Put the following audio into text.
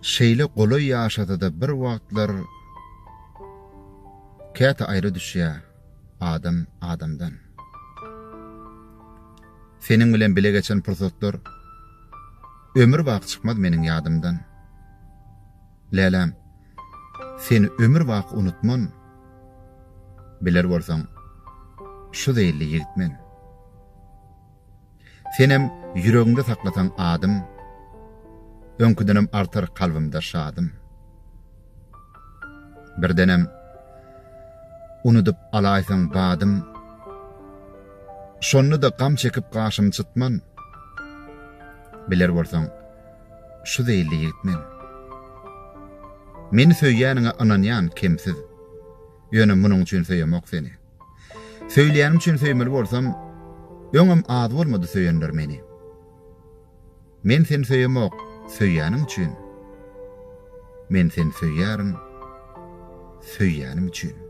Şeýle golaý ýaşasada bir wagtlar käte aýra düşýä adam adamdan. Seniň bilen bile geçen pursatlar ömür baky çykmaz meniň ýadymdan. Läläm, seni ömür baky unutman, biler bolsaň, şu zeýilli ýigit men. Senem ýüregiňde saklasaň adym, Öňküdenem artar kalbymda şadym. Birdenem unudyp alaýsaň badym, Şonda-da gam çekip gaşymy çytman, Biler bolsaň, şu zeýilli ýigit men. Meni söýýäniňe ynanýan kemsiz, Ýöne munuň üçin söýemok seni. Söýülýänim üçin söýmeli bolsam, öňem az bolmady söýenler meni. Men seni söýemok söýýäniň üçin, men seni söýýärin söýýänim üçin.